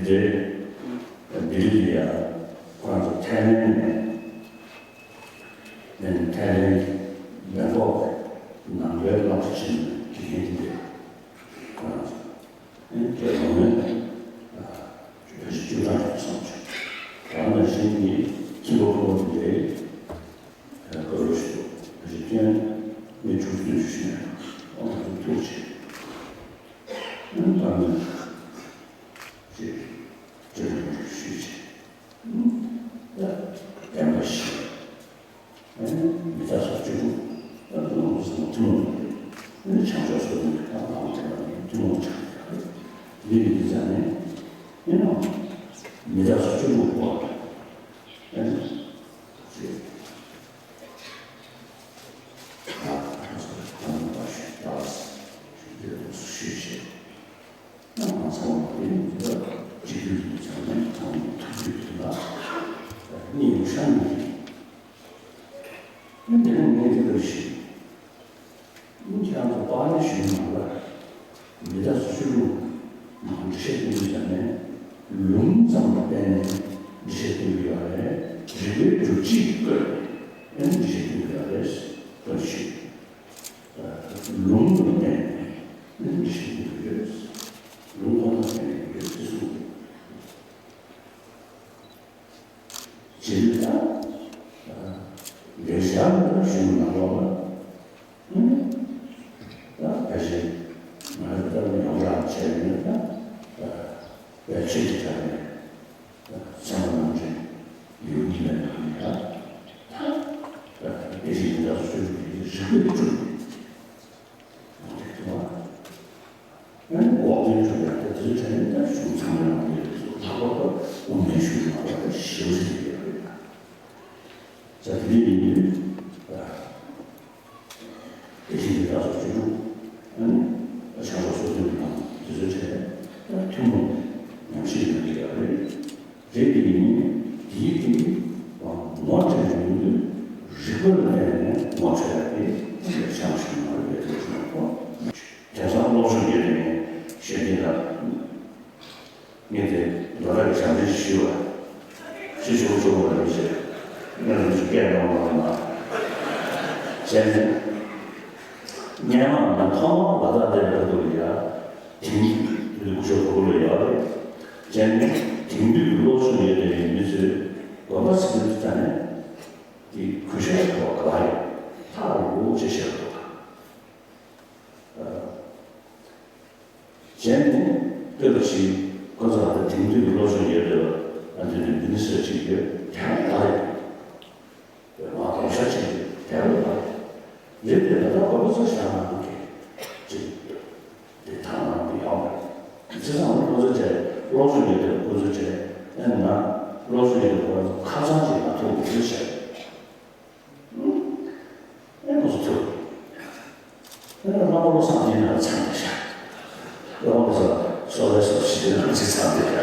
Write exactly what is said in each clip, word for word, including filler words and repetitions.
ལྡི་ལི་ལ་ཡ་ཁོ་རང་ཚོ་ཐའི་ལེན་ནས། ཐའི་ལེན་བེང་ཀོག་ནང་པའི་སློབ་གྲྭ་ཆེན་མོའི་དགེ་རྒན་དེ་འདྲས་ཁོ་རང་ཚོ་རྒྱལ་ཡོངས་ནས་བོད་ཀྱི་བཅུ་གྲངས་ཡོད་བསམ་བྱུང་། ད་ནང་བཞིན་གྱི་ཁྱིམ་པ་ཕོ་བ་དེ་འདྲའི་སྐབས་ལོ་ཞིག་ཏུ་བོད་ཀྱི་སྐྱོན་མི་དྲུག་བདུན་ཅུ་ཞུས་ནས་ཁོང་ཚོ་ཐུགས་རྗེ་ཆེ། ཨ་ནི་ད་ནི་ཅེས་བརྗོད་ནས་ཞུས་ཆེ། ཨ་ནི་ད་བདེན་པ་བཞི། ཨ་ནི་མི་རྟག་སོགས་བཅུ་དྲུག་ཨ་ནི་ལོངས་སུ་ཐུན་མོང་ཨ་ནི་བྱང་ཆུབ་སོགས་ནི་ད་ལམ་དེ་ལ་ནི་ཐུན་མོང་བྱང་ཆུབ་ཡོད་རེད། འདི་ཡི་འདི་ཙམ་ནི་ཨ་ནི་མི་རྟག་སོགས་བཅུ་དྲུག་པོ་ཨ་ནི་ཅེས། ང་ཚང་མ་དེ་ནི་གཅིག་གྱུར་གྱི་བྱང་ནས་ཚང་མ་ཐུགས་རྒྱུད་དུ་ལ་གཉིས་ཡོང་ཤ་མི་ཤེས། དེ་ནས་ངས་དེ་ལྟར་ཤེས། ཁྱེད་རང་ཚོ་པར་ནས་ཞུས་མ་ལ། མི་རྟག་སོགས་བཅུ་དྲུག་མང་འགྲེལ་བཤད་སྟོན་རྒྱུ་བྱས་ནས་ལུང་ཙམ་ལ་བརྟེན་ནས་འགྲེལ་བཤད་སྟོན་གྱི་ཡོད་རེད། རིགས་པའི་སྒྲུབ་བྱེད་ཀྱི་སྐོར་ནས་འགྲེལ་བཤད་སྟོན་གྱི་ཡོད་རེད། སྐོར་ཞུས། ལུང་ལ་བརྟེན་ནས་འགྲེལ་བཤད་སྟོན་གྱི་ཡོད། ལུང་ཁོ་ན་བརྟེན་ནས་ཡོད་ཅེས་གསུངས་འདུག་བྱེད་དུས་ད། ལས་བྱ་ལ་གཞུང་ནང་ལོགས་ལ། ཨ་ནི། ད་ཕལ་ཆེར་ང་ཚོ་ལྟ་བུ་ཡོངས་གྲགས་བྱས་ཡོད་ན་ད། བེད་སྤྱོད་ཀྱི་གྲས་ནས་ད་ཚད་མ་རྣམ་འགྲེལ་ཡོད་ཀྱི་མེད་ནའང་ཡང་ད། ད་དེ་བཞིན་དུ་ད་གསོལ་བའི་རིགས་པས་བསྐྲུན་ནས། ཡང་དེ་དུ་བ། ཡང་འགོག་བདེན་གྲུབ་པའི་ཐབས་དེ་ཚོའི་གྲས་ནས་ད་གཞུང་ཚང་མ་ཡང་དེ་ཚོ་ལྷག་པར་དུ་དབུ་མའི་གཞུང་ལ་ད་ཞེའུ་ཞིག་ཡོད་རེད། ད་དེ་འདྲ་ཡིན་དུས་ད་དེ་བཞིན་དུ་ད་གསོལ་བཅུ་དྲུག་ཨ་ནི་བྱང་ཆུབ་སོ་བདུན་དང་དེ་ཚོའི་གྲས་ད་ཐུན་མོང་ཉམས་ཞིབ་ཡོང་གི་ཡོད་རེད། རེད་དེ་ཡིན་ནི་དེའི་སྟེང་ངོ་སྤྲད་ཡོང་དུས་རིགས་པ་ལ་བརྟེན་ནས་ངོ་སྤྲད་ཡ་དེ་ཅི་ལས་བྱང་ཞིག་མ་རེད་པས་ལོ་ཆུང་པོ། དེང་སང་སློབ་སྦྱོང་ཡོད་དེ་ངས་ཤེས་ཀྱིན་ལ། ངས་དེ་ལོ་རབས་ཀྱི་བྱང་འདྲེན་ཞུས་པ། ཤི་ཆོག་ཆོག་པ་རེད་ཟེར། ངས་རང་ཚོ་སྐད་གཏོང་མ་རེད་མ། བྱས་ནས། སྔན་མ་ང་ཐོག་མར་ལ་དྭགས་སླེབས་པའི་སྐབས་དུ་ཡ། དེང་དུས་སྐུ་ཞབས་གོ་ལ་ཡོད་རེད། བྱས་ནས་དེང་དུས་ཀྱི་སློབ་སྦྱོང་ཡོད་པའི་མི་ཚོས་དགོན་པ་ཚིག་འདི་ལྟ་ནས་དེ་གུས་ཞབས་ཐོག་ག་ཡོད་ཐག་རིང་པོ་ཅིག་བཤད་འདུག་ག་བྱས་ནས་དཔེ་ལ་ཞིག་ཁོ་ཚོ་ལ་དེང་དུས་ཀྱི་སློབ་སྦྱོང་ཡོད་པའི་ཨ་འདི་འདི་མི་ནི་སོས་ཅིག་ཡོད་དེ་ཧ་ལས་རེད། ང་དགོངས་ཞག་ཅིག་དེ་ལ་ལ་རེད་དེ་ལ་ད་ཁོ་པ་ཚོ་བཞག་ན་གི་ཅིག་དེ་ཐང་ནང་དུ་ཡོང་བ་རེད། བྱས་ཙང་ཁོ་ཚོ་བྱས་སློབ་སྦྱོང་ཡོད་པའི་ཁོ་ཚོ་བྱས་ཨེ་ན་སློབ་སྦྱོང་ཡོད་པའི་ཁོ་ཚོ་ཁ་སང་ཅིག་ང་ཐུག་མི་ཤེས། ཨེ་ཁོ་ཚོ་ཐུག་ཨེ་ན་བླ་མ་བློ་བཟང་དེ་ན་ཚང་མ་བཞག་བླ་མ་བློ་བཟང་སོ་ལས་སོ་ཞིག་དེ་ན་ཅིག་ཚང་མ་བཞག་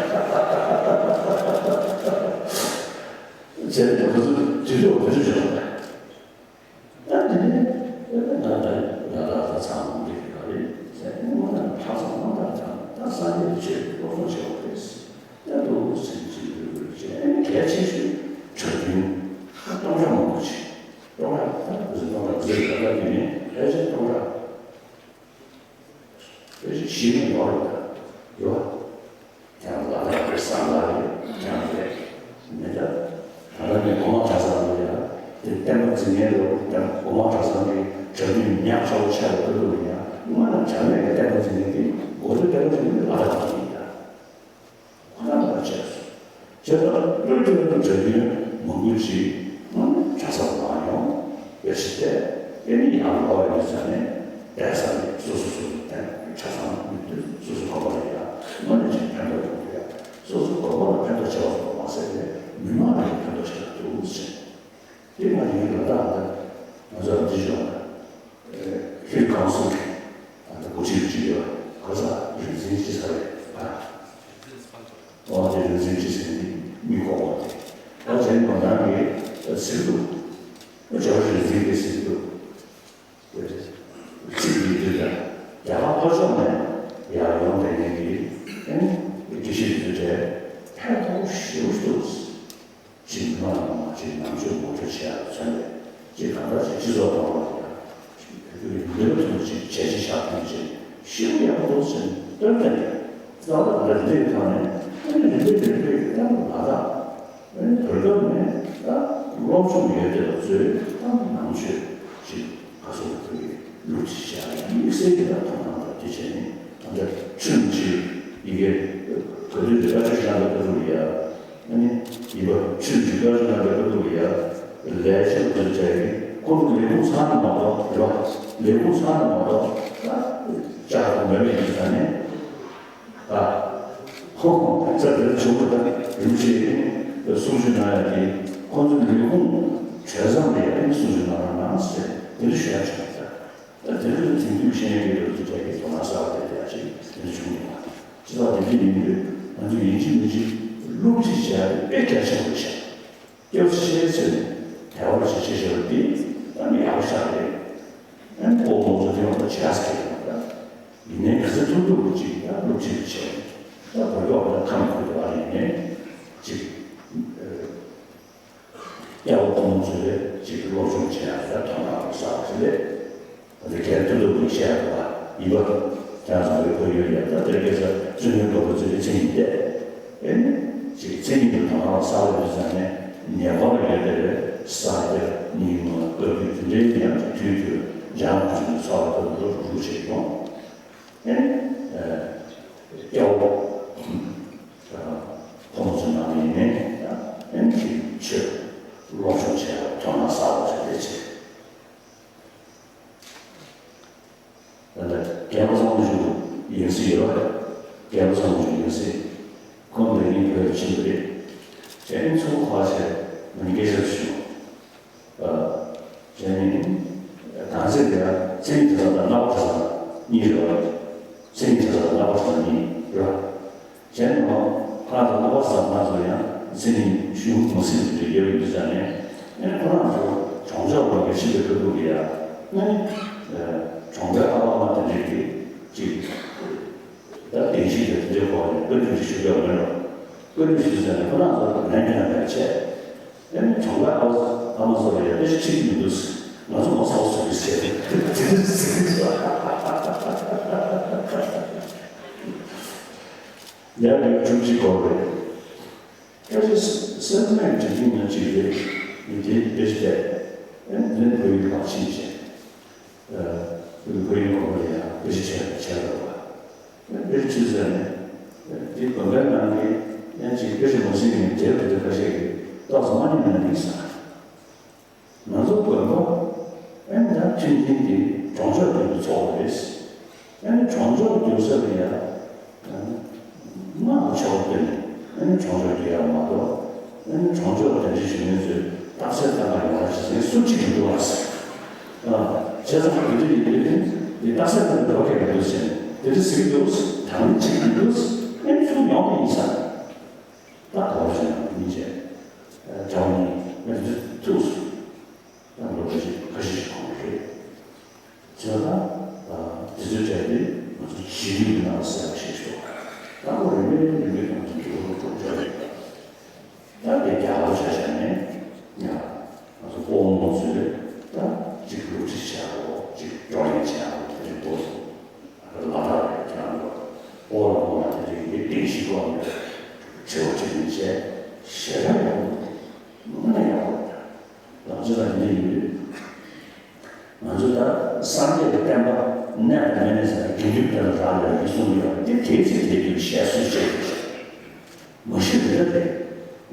བྱས་ནས་ཁོ་ཚོ་དུས་ཚོད་དུས་ཚོད་བྱས་པ། ད་དེ་ནས་ད་ད་ད་ད་ཚང་མ་འདི་ག་རེད་ཟེར་ནས་དངོས་གནས་ཁ་སང་ང་ད་ད་ད་སངས་རྒྱས་ཆོས་ཀྱི་སློབ་གསོ་བྱེད་པ་རེད། ད་དུ་སེམས་ཅན་ལུས་པོའི་ཆེད་གལ་ཆེ་ཤོས་གྲྭ་རྒྱུན་སྟོང་ཕྲག་མང་པོ་ཅིག་སྟོང་ཕྲག་ད་དུ་སྟོང་ཕྲག་ཟེར་ད་ལྟ་དུས་ནས་ཕལ་ཆེར་སྟོང་ཕྲག་ཕལ་ཆེར་ཞིག་ནས་ཡོད་རེད་ད་ཡོད། ཡང་ལ་དྭགས་པའི་བཟང་ལ་རེད་ཡང་རེད་མི་འདྲ། ད་ལྟ་ནས་གོང་མ་གྲྭ་ཚང་ལ་ཡང་དེ་བསྟན་པ་འཛིན་མཁན་ལོ་དེ་གོང་མ་གྲྭ་ཚང་གི་གྲྭ་རྒྱུན་ཉག་ཕྲ་བོ་ཆགས་པའི་སྐབས་ལ་ཡང་སྔོན་ལ་བྱ་མེད་ཀྱི་བསྟན་པ་འཛིན་མཁན་དེ་འགོ་དེ་བསྟན་པ་འཛིན་མཁན་ལ་དྭགས་པ་ཡིན་ད། ཁོ་རང་ལ་བྱས་སོ། བྱས་ཙང་བློ་གྲོས་དང་གྲྭ་རྒྱུན་མང་པོ་ཅིག་གྲྭ་ཚང་ལ་ཡོང་བའི་ཕྱིར་ཏེ་ཨེ་ནི་ཡང་ལོག་ཡོང་ས་ནས་བསྡད་ས་ནས་སོ་སོ་སོ་སོ་བསྟན་གྲྭ་ཚང་མི་འདུག་སོ་སོ་དགོན་པ་ལ་ཡང་དངོས་གནས་ཅིག་ཕན་ཐོགས་ཡོང་གི་ཡ་སོ་སོ་དགོན་པ་ལ་ཕན་ཐོགས་ཆེ་བ་སོགས་མ་ཟད་པའི་མི་མང་ལ་ཡང་ཕན་ཐོགས་ཆེ་བ་འདུག་ཟེར། དེ་ང་ཡིན་ལ་དྭགས་ལ་ང་ཚོ་འདི་ཞོག་ལ་ཧིལ་ཀའུན་སིལ་གྱི་འགོ་ཁྲིད་ཅིག་ཡོད་པ་གོ་ས་རིག་འཛིན་ཅི་ས་རེད་ཨ། འོ་དེ་རིག་འཛིན་ཅི་ཟེར་ནི་མི་གོ་བ་དེ། ད་ཅན་པ་ནང་གི་ཚིག་ཏུ་ཇོ་རིག་འཛིན་གྱི་ཚིག་ཏུ་ཚིག་འདི་དུས་ལ་རྒྱ་གར་ལྷོ་ཕྱོགས་ནས་ཡར་ཡོང་བའི་ངེད་ཀྱི་ཨེ་དགེ་བཤེས་དུ་བྲལ་ ད་ཅིག་སྤྱི་ཚོགས་ཐོག་ལ་ཡང་བོད་ཀྱི་ལུས་པོ་ཐུགས་ཀྱི་བྱས་རྗེས་བཞག་མཁན་ཅིག་ཞེ་པོ་ཡག་པོ་འདུག་ཟེར་ནས་སྟོན་པ་ནས་རྩ་བ་རིམ་པས་ཐོག་ནས་ཨ་ནི་རིམ་པས་རིམ་པས་ད་ལ་དྭགས་ཨ་ནི་བོད་སྐབས་ནས་ད་སློབ་སྦྱོང་ཡོད་དེ་ལ་ཚོས་ད་ནང་ཆོས་ཅིག་ག་ཚོད་ལ་ཐུག་གི་སློབ་ཁྲིད་བྱ་ཡ་དམིགས་བསལ་གྱི་ད་དོ་སྣང་དང་དེ་བྱས་ནས་ད་ལྟ་ཁྲིམས་ཀྱི་ཡི་གེ་ག་དུས་དེ་བཀའ་ཆོས་གནང་པའི་སྐབས་ལ་ཡ། ཨ་ནི་ཡིན་པ་ཁྲིམས་ཀྱི་བཀའ་ཆོས་གནང་པའི་སྐབས་ལ་ཡ་ལས་བྱེད་པ་ཚོས་བྱས་ཀྱི་ཁོང་ཚོ་ལས་ཁུངས་ཚང་ནས་མ་གཏོགས་རེད་བ། ལས་ཁུངས་ཚང་ནས་མ་གཏོགས་ད་བཅའ་ཁོ་མེད་མེད་ཡིན་ས་ནས་ད་ཁོ་ཁོང་ཚོ་དེར་བྱུང་བ་ད་རིན་པོ་ཆེ་གསུང་ཆོས་གནང་ཡ་དེ་ཁོང་ཚོའི་ལས་ཁུངས་གྲོལ་མཚམས་ལ་ཡ་ཨ་ནི་གསུང་ཆོས་གནང་རོགས་གནང་ཟེར་དེ་འདྲ་ཞུ་ཡ་བྱུང་ད། ད་དེ་ཚོ་དེང་དུས་ཤེས་ཡོན་གྱི་ལོ་རྒྱུས་དེ་གའི་དོ་སྣང་གསར་པ་དེ་དེ་ཡང་ཅིག་དེ་འདྲ་བྱུང་ཡོད་པ། སྤྱི་ཚོགས་དེ་འདྲ་ཡིན་དུས་ང་ཚོས་ཡིན་གཅིག་མིན་གཅིག་སློབ་ཁྲིད་བྱས་པ་དེ་དཔེ་གལ་ཆེན་པོ་རེད་ཤག་སྐྱབས་ཆེ་ཚོས་ནས་དལ་བ་ཆེ་ཆེ་ཞེས་པ་དེ་ད་མི་ཡག་པོ་ཞིག་རེད། ཨ་ནི་ཁོ་མོ་ཚོ་དེ་བ་ད་བྱས་ཟེར་གྱི་ཡོད་པ། ཡིན་ནའི་ག་ཚོད་ཐུབ་ཐུབ་ཅིག་ད་སློབ་ཁྲིད་བྱས་ད་བོད་སྐད་བ་ད་ཁམས་ཁུལ་དུ་བ་ཡིན་ནའི་ཅིག་སྐྱ་བོ་ཁོང་ཚོས་ཅིག་སློབ་སྦྱོང་བྱེད་ཡག་ལ་དོ་སྣང་གསར་པ་ཞིག་ལས། དེ་གལ་ཏུ་ཏུ་བཤད་པ་ཡིན་པ། ཁྱེད་ཚོ་བོད་ཡུལ་ཡག་ད་དེར་སྐད་ཆ་བཙུན་མོའི་བློ་ཁོ་ཚོས་མཚན་ཉིད་བལྟས། ཨེ་ནི་ཅིག་མཚན་ཉིད་དུ་དོ་སྣང་གསར་པ་ཡོད་ཙང་ནས་ཉེ་འཁོར་ལ་ཡོད་པའི་ས་དེར་ཉིན་མོ་བཀའ་བརྒྱུད་དེ་འདྲའི་ཡང་དུས་དུས་འཇང་དུ་ཚོགས་པ་དུ་རུ་རུ་བྱེད་ཡོང་། ཨེ་ནི་སྐྱ་བོ། ཁོང་ཚོ་ནང་ནས་ནི་ཨེམ་ཆི་ཆོས་སློབ་སྦྱོང་བྱས་པ་དོ་སྣང་གསར་པ་ཞིག་རེད་ཆེ། ད་ལྟ་རྒན་པ་ཚང་མ་ཞིག་ཡིན་སྲིད་ཡོད་རེད། རྒན་པ་ཚང་མ་ཞིག་ཡིན་སྲིད། ཁོང་འདི་ཉིད་བོད་ལ་ཕྱིན་པ་རེད། ཁྱེད་ཚོ་ཁ་ཆེ་ང་སྐད་ཆ་ཞུ། བྱས་ནས་གང་ཟེར་དེ་ཡང་མཚན་ཉིད་དེ་ཚོ་དང་རྣམ་པ་དེ་ཚོ་གཉིས་རེད་བ། མཚན་ཉིད་དེ་ཚོ་དང་རྣམ་པ་དེ་ཚོ་གཉིས་རེད་བ། བྱས་ནས་མ་ཁ་དང་རྣམ་པ་དེ་ཚོ་ང་ཚོ་ཡང་མཚན་ཉིད་གཞུང་མ་སྲིད་དུ་ཡོད་པའི་དུས་ཙང་ནས་ཨེ་ཁོ་རང་ཚོ་གྲོང་ཆོག་ལ་ཡོད་ཕྱིན་པའི་སྐབས་དུས་ལ་ཡ་ཨེ་གྲོང་པའི་ཨ་ཕ་ཨ་མ་དེ་འདྲས་ཀྱིས་ཅིག་ད་བདེན་བཞི་དེ་དེ་འདྲའི་སྐོར་ནས་བཀའ་འདྲི་ཞུ་རྒྱུ་མེད་རོགས། བཀའ་འདྲི་ཞུས་ཟེར་ནས་ཁོ་རང་ཚོ་ལན་རྒྱག་ནས་བྱས། ཨེ་ནི་གྲོང་པའི་ཨ་ཕ་ཨ་མ་ཚོ་ལ་ཡང་དཔེ་ཆ་ཁྲིད་ཀྱི་མི་འདུག་ང་ཚོ་མ་ཚོགས་སུ་ཡོད་ཟེར་ཏེ་དེ་འདྲ་ཟེར་གྱི་འདུག་ཡང་ཡང་ཁྲུམ་ཆི་གོ་རེད། སྐད་ཆ་སེམས་ནང་དྲན་གྱི་མ་ཅིག་རེད། མི་དེ་དཔེ་ཆ་བལྟས། ཨེ་ནི་དེ་ནས་བོད་ཡིག་ལག་ཕྱིན་བྱས། བོད་ཡིག་གོ་བ་ལ་ཡང་དཔེ་ཆ་བྱས་བྱས་འགྲོ་བ། དཔེ་ཆ་ཟེར་ནས་དེ་དགོན་པའི་ནང་གི་ཡང་ཅིག་དཔེ་ཆ་མ་གཟིགས་མཁན་དེ་བ་དེ་ཁ་ཤས་ཀྱིས་ཏོག་ཙམ་མ་ཉན་ན་མིན་ས། ང་ཚོ་དགོན་པ་ཨེ་ནི་ད་མཐུན་རྐྱེན་དེ་གྲོང་ཆོག་དེ་ཚོགས་པ་རེད། ཨེ་ནི་གྲོང་ཆོག་བསྒྱུར་ས་ལ་ཡང་དམངས་ཀྱི་ཆོག་སྟེ་ཨེ་ནི་གྲོང་ཆོག་བསྒྱུར་ཡག་མ་གཏོགས་ཨེ་ནི་གྲོང་ཆོག་དེ་འདྲ་ཞུ་མཁན་ཚོས་རྟགས་གསལ་བཏང་ག་ཡོང་བ་ཞིག་ཟེར་སུ་གཅིག་མི་འདུག་ཨ་ཟེར། བྱས་ཙང་དེ་འདྲ་ཡིན་དུས་འདི་རྟགས་གསལ་བཏང་གི་འགྲོ་མཁན་མི་འདུག་ཟེར་དེ་འདྲ་ཟེར་གྱི་འདུག་ད་ནི་གཅིག་མི་འདུག་ཨེ་ནི་ཚུར་ཡོང་གི་ཡིན་ས། ད་ག་བ་ཞིག་ཡང་མི་བྱེད། གྲྭ་བ་ནི་ཨེ་ནི་ཐུགས་སུ། ད་ལོ་ཁ་ཤས་ཁ་ཤས་ཤིག་གོང་རེད། བྱས་ཙང་དེ་ཚོའི་གྲས་དེ་ང་ཚོ་བྱེད་ལུགས་ཀྱི་ནང་གསལ་པོ་ཞིག་ཤོག་ད་ཁོ་རེ་མེད་རེ་མེད་ང་ཚོ་འགྱུར་བ་འགྲོ་འགྲོ་རེད། ད་དེ་རྒྱ་གར་ཆ་བཞག་ནས་ཡང་ང་ཚོ་ཀོང་མོ་ཚོས་ད་གཅིག་སློབ་ཁྲིད་བྱ་རོགས་གཅིག་བགྲོ་གླེང་བྱ་རོགས་དེ་འདྲ་འདུག་ལ་དྭགས་རེད་ཁྱེད་རང་ཚོ་ཨོ་ལ་ཨོ་ལ་དེ་འདྲ་ཡིན་པའི་གཏིང་ཞིག་གོ་ནས་དྲི་བ་དྲིས་ལན་བྱས་ཞེ་དྲག་ཡག་པོ་འདུག་དངོས་གནས་ཡག་པོ་རེད། ལག་ཆ་ལ་ཡིན་ཡིན་ང་ཚོ་ད་སངས་རྒྱས་ཀྱི་བསྟན་པ་གནས་དང་མི་གནས་ཟེར་ན་དགེ་འདུན་བསྟན་པ་རང་ལ་ཡིན་གསུངས་ཡོད་པ་དེ་དེའི་ཚེ་དེའི་དུས་བཤད་སྲོལ་བྱས་ཡོད་ཤག་མ་གཞི་རེད་ད་དེ།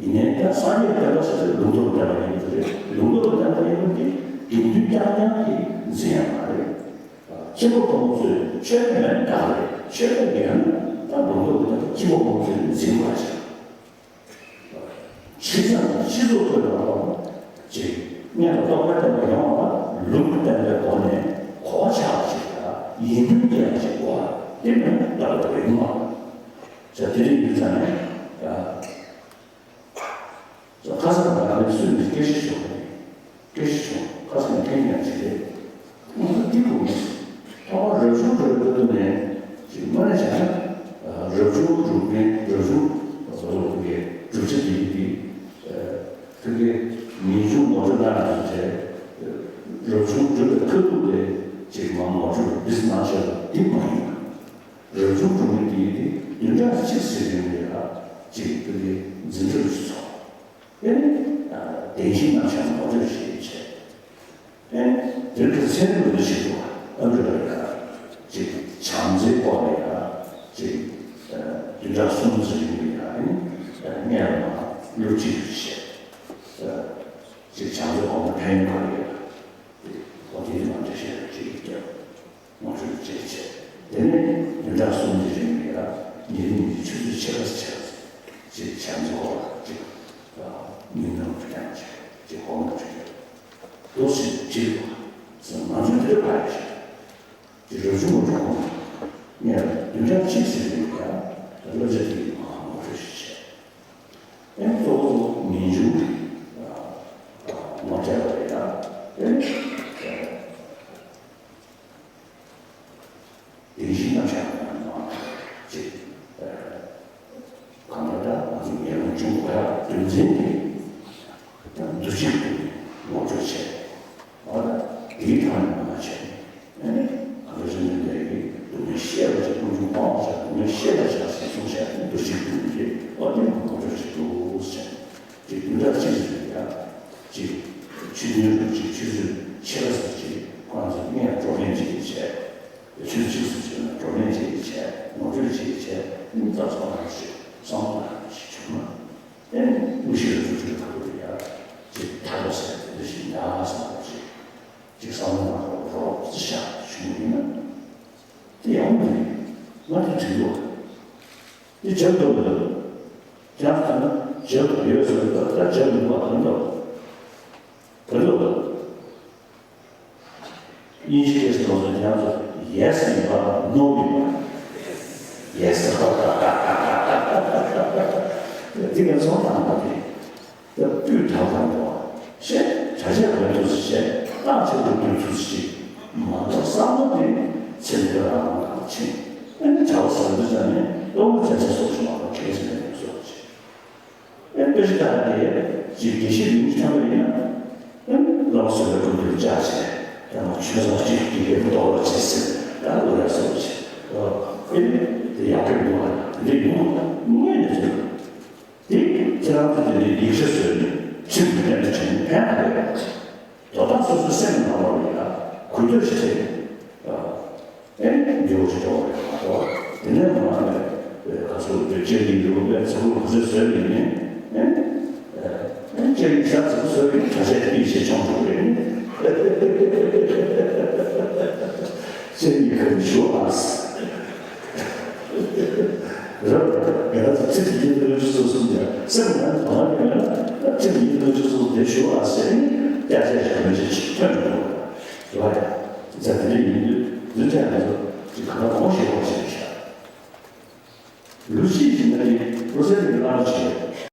ཡིན་ནའི་ད་སངས་རྒྱས་བསྟན་པ་ཟེར་ཚེ་ལུང་རྟོགས་པའི་བསྟན་པ་ཡིན་པ་རེད། ལུང་རྟོགས་པའི་བསྟན་པ་ཡིན་པ་དེ་དགེ་འདུན་རྐྱང་རྐྱང་གིས་འཛིན་ཡ་མ་རེད། སྐྱེ་བོ་ཕོ་མོ་ཚོས་ཆོས་མེད་ད་རེད། ཆོས་མེད་ཡོད་ན་ད་ལུང་རྟོགས་པའི་བསྟན་པ་སྐྱེ་བོ་ཕོ་མོ་ཚོས་འཛིན་དགོས་ཅིང་། བྱས་ཙང་སྤྱི་ཚོགས་ཁྲོད་ལ་ཅིག་སྙན་དང་རྟོགས་པའི་བསྟན་པ་ཡོང་བ་ལུགས་བསྟན་པའི་སྒོ་ནས་གོ་བ་ཆགས་པ་ཞིག་དང་ཡིད་མཐུན་སྐྱེ་བ་ཞིག་དགོས་པ་དེ་མིན་ལྟ་བ་ཡོད་མ་རེད། ཅག་དེ་རིང་ཡིན་ཙང་ནས་ཁ་སང་ང་རང་སུས་ནས་སྐད་ཆ་ཞུ་བ་རེད། སྐད་ཆ་ཞུ་ཁ་སང་ཐེངས་ཡང་ཅིག་རེད། ང་ཚོ་འདི་གོ་མི་སྲིད། ཐོག་མར་རབ་བྱུང་འགྲོ་བའི་སྐབས་དུས་ནས་ཅིག་དངོས་གནས་བྱས་ན་རབ་བྱུང་སྒྲུབ་མཁན་རབ་བྱུང་བཟོ་བཟོ་བའི་གྲུབ་ཆ་དེ་ཡིན་དེ། ཁ་གི་ངེས་འབྱུང་ངོ་སྤྲོད་གནང་ཡོད་ཚུལ་བྱས། ལ་གཅིག་ཟེར་གྱི་མེད་ལ་གཅིག་ཏུ་གི་འཛིན་གྲྭ་གཅིག་ཚོགས། ཨེ་ནི་བདེན་བཞིའི་རྣམ་གཞག་ངོ་སྤྲོད་ཞིག་བྱས། ཨེ་ནི་དེ་གི་ཚན་རིག་ལ་ཞིག་འདུག་ག་ཨ་འདྲ་ལ་ཡ་གཅིག་བྱམས་བརྩེའི་སྐོར་ལ་ཡ་གཅིག་བདུན་ཕྲག་གསུམ་ཙམ་རིང་ལ་ཡ་ཨེ་ནི་སྔོན་ལ་སློབ་ཁྲིད་བྱས། གཅིག་བྱམས་བརྩེའི་སྒོ་ནས་ཕན་ཡོན་ག་རེ་ཡོད། ཨོ་དེ་ནི་མ་འདྲ་ཤེས་རབ་ཅིག་བརྒྱབ། ངོ་སྤྲོད་བྱས་བྱས། དེ་ནས་བདུན་ཕྲག་གསུམ་གྱི་རིང་ལ་ཡ་ཉིན་ཉིན་གྱི་ཆུ་ཚོད་ཕྱེད་ཀ་ཕྱེད་ཀ་ཅིག་བྱམས་བརྩེའི་སྐོར་ལ་ཅིག་མི་ནང་དུ་ཀྱང་བྱས་ཅིག་སྒོ་ནས་ཅིག་འདུག་ཟེར་བྱས་པ་ང་ཚོ་དེར་བར་ཡ་བྱས། ཅིག་རབ་བྱུང་ངོ་སྤྲོད་ཁང་ངས་བདུན་ཕྲག་གཅིག་ཟིན་པའི་ཡ་བསླབ་བྱ་དེ་ཡི་མ་ངོ་སྤྲོད་ཞིག་བྱས། ཨེ་གཙོ་བོ་གཙོ་བོ་ངེས་འབྱུང་གི་ངོ་སྤྲད་པ་རེད་ཡ། ཨེ་བདེན་བཞིའི་རྣམ་གཞག་ནང་ཅིག་གང་ལྟར་ང་ཚོ་ངེས་འབྱུང་གི་རྒྱུ་མཚན་དེ་འདུ་བྱེད་ཀྱི་ངོ་སྤྲོད་བྱས། འོ་ན་དེའི་ཐོག་ནས་མ་བྱས་ནས་ཨ་ནི་ང་ཚོ་རིག་གནས་ལས་ཀྱི་སྡུག་བསྔལ་ཤེས་པར་བྱ། ཀུན་འབྱུང་སྤང་བར་བྱ། སྡུག་བསྔལ་ཤེས་པར་བྱ་ཞེས་གསུངས་བྱས་ནས་འདུ་བྱེད་ཀྱི་སྡུག་བསྔལ་དེ་ཨ་ནི་ངོ་སྤྲོད་བྱེད་དགོས་ཟེར། དེ་བདུན་ཕྲག་གཅིག་ཙམ་ཡ་གཅིག་ཆུ་ཚོད་རུ་གཅིག་ཆུ་ཚོད་ཕྱེད་ཀ་ཙམ་ཅིག་ཁོ་རང་ཚོ་སྔོན་བགྲོ་གླེང་ཅིག་བྱས། ཆུ་ཚོད་གཅིག་ཙམ་ཅིག་ལ་བགྲོ་གླེང་ཅིག་བྱས། ངོ་སྤྲོད་ཅིག་བྱས། སྙིང་ཐག་ཚོགས་ནང་ཞིག་བསམ་བློ་ནང་ཞིག་བྱུང་ན། ཨེ་ནི་དངོས་གཞི་ལ་འཛུགས་སྐྲུན་ག་རེ་ཡ་ཅིག་ཐག་པ་ཟེར་དེ་འདྲ་ཞིག་ཡ་བསམ་བློ་ཅིག་ཅིག་བསམ་བློ་ནང་ལོགས་རོགས་ཅི་ཤ་བྱུང་ཡིན་ན། དེ་ཡག་པོ་འདུག་ང་དེ་དྲན་འདུག་དེ་བྱེད་ཐུབ་འདུག་ཀྱང་ཐ་ན་བྱེད་ཐུབ་ཡོད་ཟེར་ད་ད་བྱེད་མི་ཐུབ་པ་དོན་དུ་དོན་དུ་དབྱིན་ཇི་སྐད་ཟེར་བ་ཚོ་ཡང་ཚོ་yes ཡིན་པ་no ཡིན་པ། yes དེ་ངས་ཚོང་བཏང་པ་དེ། ད་སྤུས་དག་དང་འགྲོ་བ་ཞེས་གྲྭ་ཆས་གོན་ཐུབ་ཟེར་བྱས་རྟགས་ཆེ་རུ་གཏོང་ཐུབ་ཟེར་ཅིག་མ་གཏོགས་བསམ་བློ་དེ་ཚེ་འདི་རང་དབང་དང་ཕྱིན་ཨ་ནི་བྱ་བ་ཟེར་འདི་ཙམ་ནས་སྟོབས་ལ་བྱ་ཆ་སོགས་ཤིག་མ་གཏོགས་གལ་ཆེ་མེད་པའི་བཟོ་བ་ཅིག་ཨེ་དཔེ་ཆ་ལྟ་དེ་ཅིག་དགེ་བཤེས་ལིང་ཅི་འཁྱམ་པ་ཡིན་ན་ཨེ་བླ་མ་བཟོད་པའི་སྒྲུང་དེ་བཅར་བྱས་ད་ང་ཆོས་ཚོགས་ཅིག་དགེ་རྒན་རྡོ་ལ་ཅིག་ཟེར་ད་ལོ་ཡ་སོགས་ཅིག་ཨེ་དེ་ཡག་པོ་འདུག་ཨ་འདི་ཡོང་ངས་ནས་ཟེར། དེ་ཁྱེད་རང་ཚོ་དེ་ནས་ཡིག་ཆ་བཟོས་ནས་ཁྲིམས་ཀྱི་སྟེང་དུ་བྱས་ནས་ཕན་ཐོགས་ཡོད་པ་ཅིག་དོ་བདག་སོ་སོའི་སེམས་ནང་ལོགས་ལ་ཡ་གུས་འདུད་ཞིག་བྱས་ནས་ཨེ་འདི་འོ་ཞིག་འགྲོ་བ་རེད་མ་གཏོགས་དེ་ནས་མ་ནས་ག་ཚོད་བེད་སྤྱོད་ཀྱི་ཡོད་པའི་ཚ་བོ་ག་ཚོད་བཟོས་ནས་ནི་ཨེ་ཨེ་ཅེ་ཡི་ཤ་ཚ་བོ་བཟོས་ནས་གྲྭ་ཆས་ཏི་ཞེས་ཆོང་འགྲོ་རེད། ཅེ་ཡི་ག་རེ་ཞུ་ཨ། རབ་ང་རང་ཚོ་ཚིག་གི་ཡིན་དོན་ཆུ་ཚོད་གསུམ་ཀྱང་སེམས་ནང་དོ་སྣང་ཡོད་ན་ཚིག་གི་ཡིན་དོན་ཆུ་ཚོད་དེ་ཞུ་བ་ཟེར་ནས་སྐྱ་ཆད་ཞིག་མི་བྱེད་ཅིག་ཐོན་འགྲོ་བ་ཡ། ཛ་དེ་འདྲ་ཡིན་དུས་འཛིན་གྲྭ་ང་ཚོ་ཅིག་གང་ལ་གོང་ཞིག་གོང་ཞིག་བྱ། ལུས་གཅིག་གི་ན་ཡིན་བློ་གསལ་གྱི་བླ་མ་བྱེད།